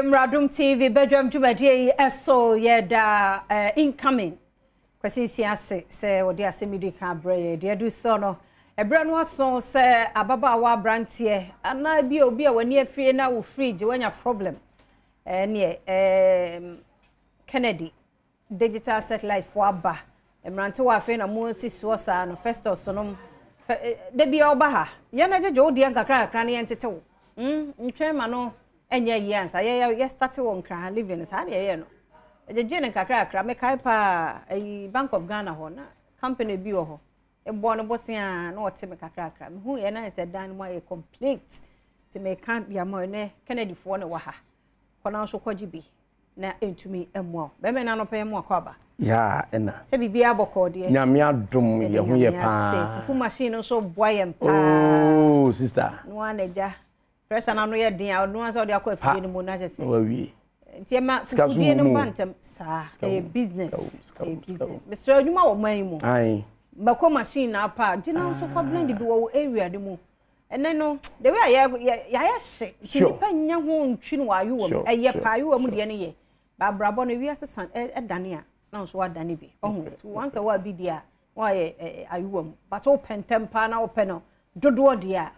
Mmradom TV badwam dwumadie yi so yɛda incoming Kwasi Nsia ase sɛ ɔde asɛm yi di kan abrɛ yɛ. Deɛ ɛdu so no, ɛberɛ no aso sɛ ababaawa, aberanteɛ anaa bi a obi a w'ani afie na wo fridge wanya problem, ɛneɛ Kennedy Digital Satellite fo aba. Mmerantewa afei na mo si soɔ saa no, Festus nom da bi a ɔba ha yɛn agyegye wo deɛ nkakra nkakra no yɛntete wo ntwɛn ma no ɛnyɛ yie ansa yɛ yɛ start wɔ Nkran living saa na yɛyɛ no, ɛgyegye no nkakra nkakra. Mekae paa, ɛyi Bank of Ghana hɔ na company bi wɔ hɔ, ɛbɔ no bosea na ɔte me kakra kakra. Mehu yɛ na sɛ dan no mu ayɛ complete, nti meka de ama ɛnɛ Kennedyfoɔ na wɔ ha kɔ nso kɔgye bi na ntumi mmoa wo. Bɛrima no anɔpɛ yɛ mu akɔ aba. Yaa ɛna. Sɛ biribiara bɔkɔɔ deɛ? Nyame adom, yɛ ho yɛ paa. Fufu machine no nso boa yɛn paa. Ooo, sister. No ara na agya pressure no ano yɛ den a, ɔno ara sɛ ɔde akɔ afidie no mu na kyɛ sɛ wawie. Nti ɛma fufudie no ba ntɛm saa. Ɛyɛ business, ɛyɛ business. Mesrɛ, adwuma wɔ man yi mu. Mako machine na apa gyina nso fa blend bi wɔ wo area no mu. Ɛnɛ no, the way a yɛ yɛayɛ hye nti nipa nya ho ntwi no wɔ ayowa mu. Ɛyɛ paa, ayowa mu deɛ no yɛ baabrabɔ no wiase san ɛdane a na nso wadane bi ɔho. Nti once a wa bi deɛ a wayɛ ayowa mu, but wopɛ ntɛm paa na wopɛ no dodoɔ deɛ a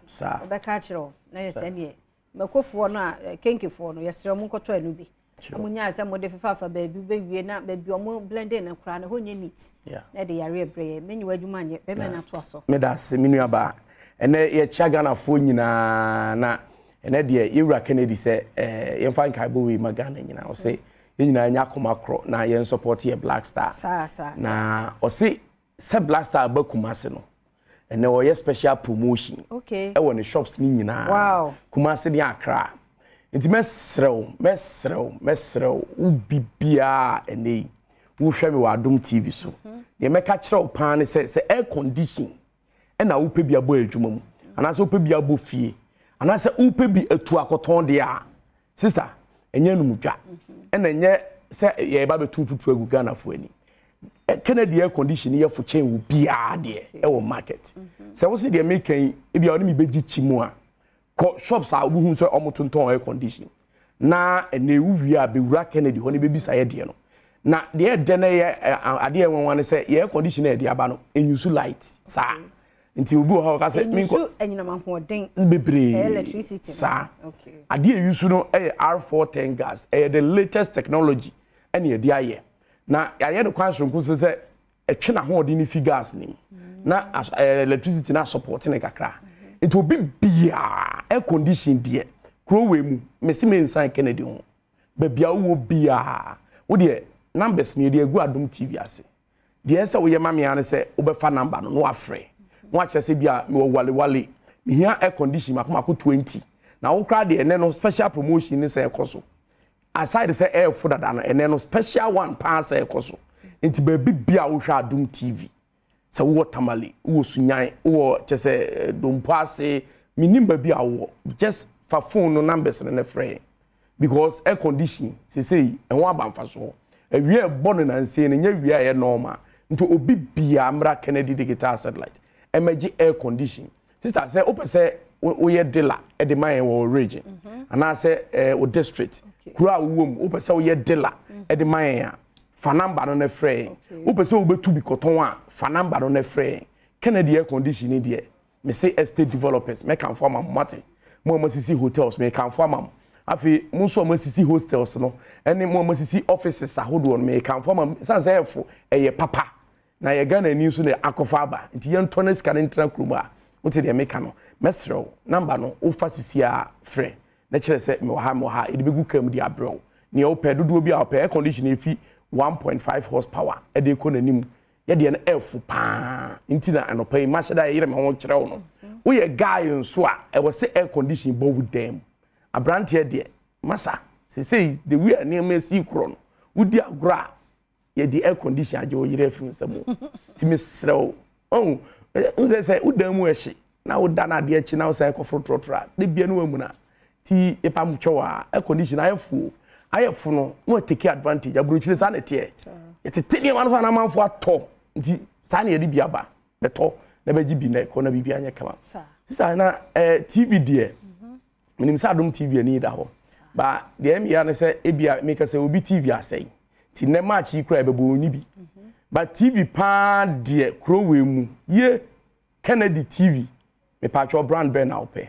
ɔbɛka akyerɛ wo na yɛ sɛ neɛ makofoɔ no a kenkefoɔ no, yɛsrɛ mo, nkɔtɔ ɛno bi na mo nyaa sɛ mode fefaafa baabi bɛwie na baabi ɔmo blending no koraa no hɔ nyɛ neat na ɛde yareɛ brɛ yɛ. Menyi w'adwuma nyɛ bɛmɛ no atoa so. Meda ase, me nua baa. Ɛnɛ yɛkyia Ghanafoɔ nyinaa na ɛnɛ deɛ yɛwura Kennedy sɛ yɛmfa nkaebɔ wei ma Ghana nyinaa. Ɔsɛ yɛn nyinaa nya akoma korɔ na yɛn support yɛ Black Star. Saa saa. Na ɔse sɛ Black Star ba Kumase no, ɛnɛ ɔyɛ special promotion ɛwɔ ne shops ne nyinaa. Kumase ne Accra. Nti mɛsrɛw, mɛsrɛw, mɛsrɛw wo bibiara, ɛnɛ yi wohwɛ me wɔ Adom TV so, deɛ mɛka kyerɛ wo paa ne sɛ air condition ɛna wopɛ bi abɔ adwuma mu anaasɛ wopɛ bi abɔ fie anaasɛ wopɛ bi atu akɔtɔn deɛ a, sister, ɛnyɛ numdwa ɛna ɛnyɛ sɛ yɛba bɛtu mfuturo agu Ghanafoɔ ani. Kennedy air condition yɛ fo kyɛn wo biara deɛ ɛwɔ market. Sɛ wosi deɛ meka yi, ebi a ɔne mi bɛgye kyi mu a, kɔ shops a wobɛhu sɛ ɔmo tontɔn air condition na ɛnɛ ewu wie a, bɛwura Kennedy hɔ ne bɛbisa yɛ deɛ no. Na deɛ ɛdɛ no yɛ adeɛ nwanwa ne sɛ yɛ air condition a yɛde aba no enyusu light saa. Nti obi wɔ hɔ a ɔka sɛ menkɔ anyinam ahoɔden bebree electricity saa. Adeɛ eyusu no yɛ R410 gas, ɛyɛ the latest technology ɛna yɛde ayɛ na yɛayɛ no kwan soronko so sɛ ɛtwe n'ahoɔden no fi gas ne mu na electricity na support ne kakra. Nti obi biara, air condition deɛ, kuro wei mu mesi me nsan Kennedy ho. Baabi a wowɔ biara, wo deɛ numbers no yɛde agu Adom TV ase. Deɛ ɛsɛ woyɛ ma me ara ne sɛ wobɛfa number no na wafrɛ na wakyerɛ sɛ bi a mewɔ Walewale, mehia air condition mako mako 20. Na wo koraa deɛ, ɛnɛ no special promotion ne sɛ ɛkɔ so. Aside sɛ ɛɛfo dada no, ɛnɛ no special one paa sɛ ɛkɔ so. Nti baabi bia wohwɛ Adom TV, sɛ wowɔ Tamale, wowɔ Sunyan, wowɔ kyɛ sɛ Dompo ase, menim baabi a wowɔ, just fa phone no numbers no ne frɛ yɛn, because air condition sesei ɛho aba mfasoɔ. Awia ɛbɔ no nansei no nyɛ wia ɛyɛ normal. Nti obi biara mmra Kennedy Digital Satellite ɛmɛgye air condition. Sister, sɛ wopɛ sɛ woyɛ dealer ɛde ma yɛn wɔ region anaasɛ wo district, kuro a wowɔ mu, wopɛ sɛ woyɛ dealer ɛde ma yɛn a, fa number no na frɛ yɛn. Wopɛ sɛ wobɛtu bi kɔtɔn a, fa number no na frɛ yɛn. Kennedy air condition ni deɛ, mese estate developers, mɛkamfo ama mo. Mate mo a moasisi hotels, mekamfo ama mo. Afei mo nso a moasisi hostels no ɛne mo a moasisi offices ahodoɔ no, mekamfo ama mo sane sɛ ɛfo, ɛyɛ papa na yɛ Ghana ani nso na akɔfa aba. Nti yɛntɔ no sika no ntena kurom a wote deɛ meka no. Mɛsrɛ wo, number no wofa sisi a, frɛ na kyerɛ sɛ mewɔ ha, mewɔ ha. Yɛde bɛgu kaa mu de abrɛ wo. Nea wopɛ dodoɔ bi a wopɛ, air condition efi 1.5 horsepower ɛde kɔ n'anim, yɛdeɛ no ɛfo paa. Nti na anɔpa yi mahyɛ da yɛyere me ho kyerɛ wo no. Woyɛ guy nso a ɛwɔ sɛ air condition bɔ wo dan mu, aberanteɛ deɛ, masa sesei the way a nneɛma esi korɔ no, wodi agorɔ a yɛde air condition agye wo yere afiri nsa mu. Nti mesrɛ wo, ɔhu n sɛ wo dan mu ɛhye na woda no adeɛ akyi na wosan kɔforo torɔtorɔ a, de bia no wamuna. Nti yɛpa mo kyɛw a, air condition ayɛ fo, ayɛ fo no na watake advantage. Aburokyire saa na ɛteɛ, yɛtete nneɛma no so anamanfoɔ atɔ. Nti saa na yɛde bi aba, bɛtɔ na bɛgye bi na ɛkɔ na biribi anyɛ kama. Sisan na TV deɛ, menim sɛ Adom TV ani da hɔ. Ba deɛ ɛmia ne sɛ ebia meka sɛ obi TV asɛe. Nti nnɛ March yi koraa ɛbɛbɔ onni bi. But TV paa deɛ kuro wei mu ye Kennedy TV mepatwɔ brand bɛn na wopɛ?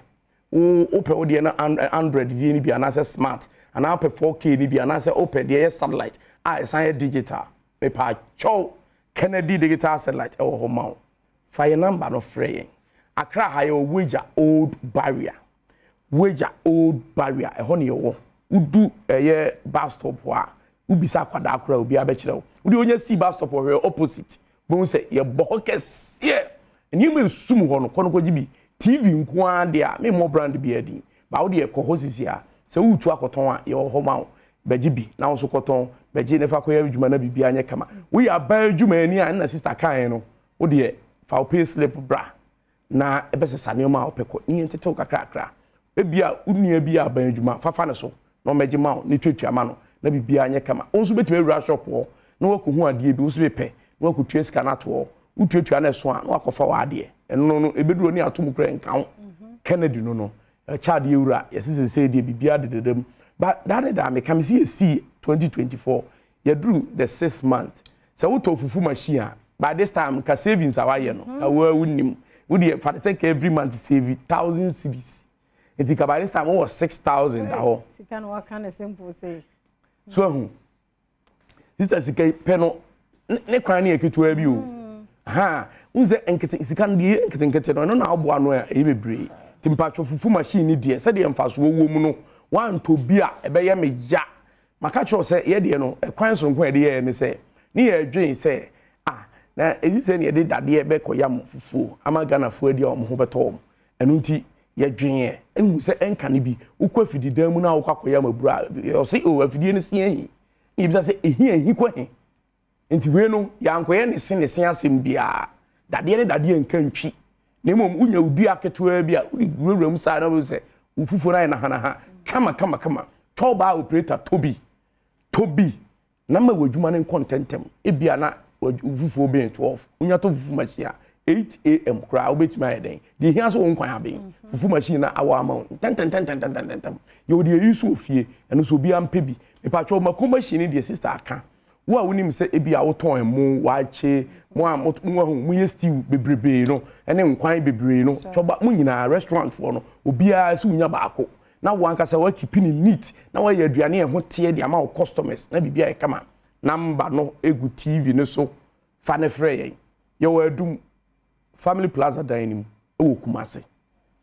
Wo wopɛ wo deɛ no Android deɛ no bi anaasɛ smart anaa wopɛ 4K no bi anaasɛ wopɛ deɛ ɛyɛ satellite a ɛsan yɛ digital. Mepatwɔ Kennedy digital satellite ɛwɔ hɔ ma wo. Fa yɛn number no frɛ yɛn. Accra ha yɛwɔ Weija Old Barrier. Weija Old Barrier ɛhɔ ne yɛwɔ. Wodu ɛyɛ bus stop hɔ a, wobisa akwadaa koraa obiara bɛkyerɛ wo. Wode onya sii bus stop hɔ hwɛ opposite. Bohu sɛ yɛbɔ hɔ kɛseɛ. Nneɛma esum hɔ no kɔ no kɔgye bi. TV nko ara deɛ a memmɔ brand biara din. Ba wo deɛ kɔ hɔ sisi a sɛ woretu akɔtɔn a yɛwɔ hɔ ma wo. Bɛgye bi na wo nso kɔtɔn. Bɛgye na fa kɔyɛ adwuma na biribiara nyɛ kama. Woyɛ aban adwumayɛni a ɛna sister kaeɛ no wo deɛ fa wo pay slip bra na ɛbɛsesa nneɛma a wopɛ kɔ ne yɛn tetew kakrakra. Ebia wo nua bi yɛ aban adwuma fa fa ne so na ɔmmɛgye ma wo ne tuatua ma no na biribiara nyɛ kama. Wo nso wobɛtumi awura shop hɔ na woakɔhu adeɛ bi wo nso mepɛ na woakɔtua sika no ato hɔ. Wotuatua no ɛso a na wakɔfa w'adeɛ. Ɛno no ɛbɛduru hɔ ne ato mu koraa ɛnka ho. Kennedy no no ɛkyɛ adeɛ wura yɛse sesei deɛ biribiara dededa mu. But daa ne daa meka mese yɛsii 2024 yɛduru the sixth month sɛ wotɔ fufu machine a by this time nka savings a wayɛ no ka wo wonim wo deɛ fa ne sɛ ka every month save thousand cedis nti ka by this time wowɔ 6000 da hɔ. Sika no waka ne simple sei. So ahu sister sika yi pɛ no ne kwan ne yɛ ketewa bi o mm. ha n sɛ nkete sika no deɛ nketenkete no ɛno na aboa no a ɛyɛ bebree nti mpatwɔ fufu machine ni deɛ sɛdeɛ mfasoɔ wɔ mu no wantɔ bi a ɛbɛyɛ me ya maka kyerɛ sɛ yɛ deɛ no ɛkwan soronko a yɛde yɛɛ ne sɛ ne yɛdwen sɛ ah na ɛsi sɛ ne yɛde dadeɛ bɛkɔ yam fufuo ama Ghanafoɔ adi a wɔn ho bɛtɔ wɔn ɛno nti yɛdweneɛ ehu sɛ ɛnka ne bi wokɔ afidi dan mu na wokɔ akɔyɛ amaburo a ɔse o afidie no si ahi ne yɛbisa sɛ ehi ahi kɔ he nti wei no yɛankɔyɛ ne se ne se asɛm biara dadeɛ ne dadeɛ nka ntwi na mmom wonya wo dua ketewaa bi a wode wurawura mu saa na wobɛhu sɛ wo fufuo no ayɛ nahanaha kama kama kama tɔbaa operator tɔ bi tɔ bi Na ma w'adwuma no nkɔ ntɛmntɛm. Ebia na wo fufuo ben 12, wonya tɔ fufu machine a, 8 am koraa wobɛtumi ayɛ dɛn? Deɛ ehia sɛ wo nkwan aben. Mhm. Fufu machine na awɔ ama wo ntɛntɛntɛntɛntɛntɛm. Yɛwɔ deɛ eyi so wɔ fie, ɛno nso obiara mpɛ bi. Mepatwɛ mako machine no deɛ sister aka. Wo a wonim sɛ ebi a wotɔn ɛmo, waakye, mo a mo mo ahu moyɛ stew bebrebe no, ɛne nkwan bebree no, twɔba mo nyinaa restaurant foɔ no, obiara sɛ wonya baako. na wo ankasa woakipi no neat na woayɛ aduane a ɛho teɛ de ama wo customers na biribi ayɛ kama. Number no egu TV no so fa no frɛ yɛn. Yɛwɔ Adum Family Plaza dan no mu wɔ Kumasi.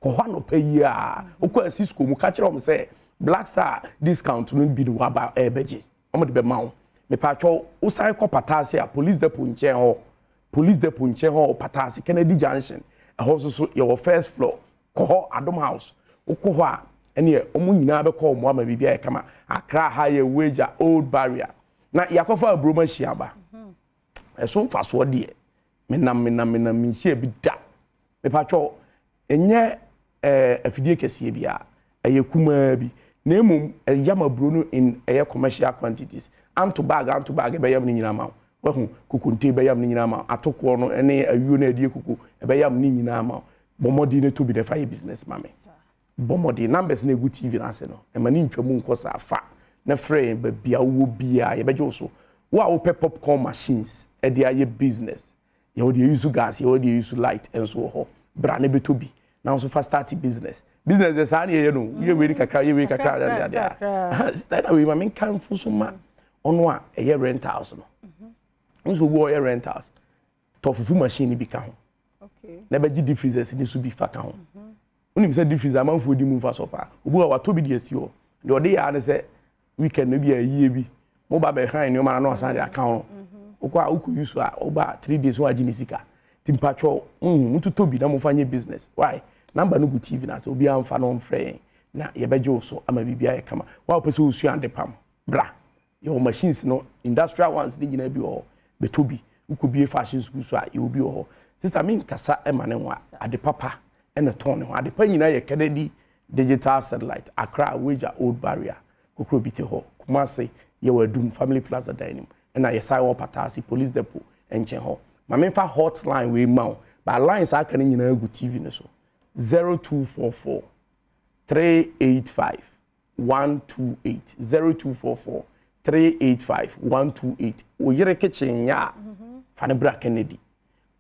Kɔ hɔ anɔpa yi a wokɔ Asisco mu ka kyerɛ wɔn sɛ Black Star discount no bi no waba ɛrebɛgye. Wɔn de bɛma wo. Mepatwɔ wosan kɔ Pataase a Police Depot nkyɛn hɔ. Police Depot nkyɛn hɔ wɔ Pataase Kennedy Junction. Ɛhɔ nso so yɛwɔ first floor. Kɔ hɔ, Adom House. Wokɔ hɔ a, ɛneɛ wɔn nyinaa bɛkɔ wɔn ama biribi ayɛ kama. Accra ha yɛ Weija, Old Barrier. Na yɛakɔfa aburom ahyia aba. Ɛso mfasoɔ deɛ, menam menam menam menhyia bi da. Mepatwɔ, ɛnyɛ ɛɛ afidie kɛseɛ biara, ɛyɛ kumaa bi. Na mmom ɛyam aburo no in ɛyɛ commercial quantities. Anto bag anto bag ɛbɛyam ne nyinaa ma wo. Wahu, kokonte bɛyam ne nyinaa ma wo. Atokoɔ no ne ayuo no a ɛde yɛ koko ɛbɛyam ne nyinaa ma wo. Bɔ mmɔden na tɔ bi na fa yɛ business ma me. Bɔ mmɔden. Numbers na egu TV no ase no, ɛma ne ntwa mu nkɔ saa. Fa na frɛ yɛn baabi a wowɔ biara, yɛbɛgye wo so. Wo a wopɛ popcorn machines de ayɛ business, yɛwɔ deɛ use gas, yɛwɔ deɛ use light nso wɔ hɔ. Bra na bɛtɔ bi na nso fa start business. Business deɛ saa na yɛyɛ no, woyɛ wei ni kakra, woyɛ wei kakra, adeɛ adeɛ adeɛ. Sister na wei ma menka mfo so ma ɔno a ɛyɛ rentals no. Nso obi a ɔyɛ rentals, tɔ fufu machine no bi ka ho. na bɛgye deep freezers ni so bi fa ka ho mhm. wonim sɛ deep freezer amanfoɔ di mu mfa so paa obi wɔ watɔ bi de asi hɔ deɛ ɔde yɛ ara ne sɛ weekend no bi a ayie bi mo ba bɛhran nneɛma no ɔsan de aka ho mhm. wokɔ a wokɔ yi so a woba 3 days woagye ne sika nti mpatwɔ nhu mototɔ bi na mofa nyɛ business why number no gu tv no ase obiara mfa no mfrɛ yɛn na yɛbɛgye wo so ama biribi ayɛ kama wa wopɛ sɛ wosua ade pam bra Yɛwɔ machines no, industrial ones ne nyinaa bi wɔ hɔ. Bɛtɔ bi. Wokɔbie fashion school so a, yɛwɔ bi wɔ hɔ. Sister, menkasa ma ne ho a, ade papa na ɛtɔn ne ho. Ade pa nyinaa yɛ Kennedy Digital Satellite, Accra, Weija Old Barrier, Kokrobite hɔ. Kumasi, yɛwɔ Adum, Family Plaza dan no mu. Ɛna yɛsan wɔ Pataase, Police Depot nkyɛn hɔ. Ma memfa hotline wei ma wo. But lines a aka no nyinaa gu TV no so. 0244 385. 128 0244 385 128. Wo yere kitchen nyɛ a, fa no bra Kennedy.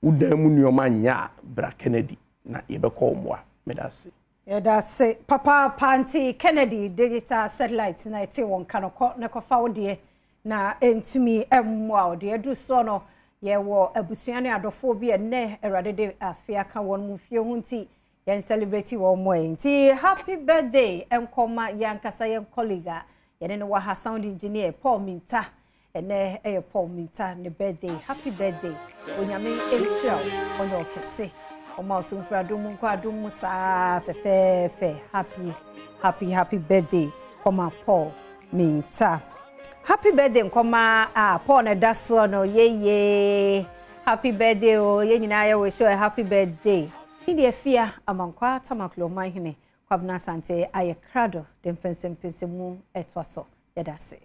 Wo dan mu nneɛma nyɛ a, bra Kennedy na yɛbɛkɔ wo mmoa. Meda ase. Yɛda ase papaapa nti Kennedy digital satellite na ɛte wɔn ka no kɔ na kɔfa wo deɛ na ɛntumi mmoa wo deɛ aduru soɔ no yɛwɔ abusua ne adɔfoɔ bi ɛnnɛ Awurade de afe aka wɔn mu fie ho nti yɛn celebrate wɔn mo ɛ nti happy birthday nkɔma yɛn ankasa yɛn colleague a yɛne no wɔ ha sound engineer Paul Minta Ɛnɛ ɛyɛ Paul Mintah ne birthday happy birthday Onyame nhyira wo ɔnyɛ ɔkɛse ɔma wo so mfiri adom mu nkɔ adom mu saa fɛfɛɛfɛ happy happy happy birthday kɔma Paul Mintah happy birthday nkɔma ah Paul na ɛda soɔ no yeye happy birthday o yɛn nyinaa yɛ wish you a happy birthday ne deɛ fia Amankwaa Tamaklo Ɔmanhene Kwabena Asante ayɛ krado de mpɛnsɛmpɛnsɛmu ɛtoa so yɛda ase.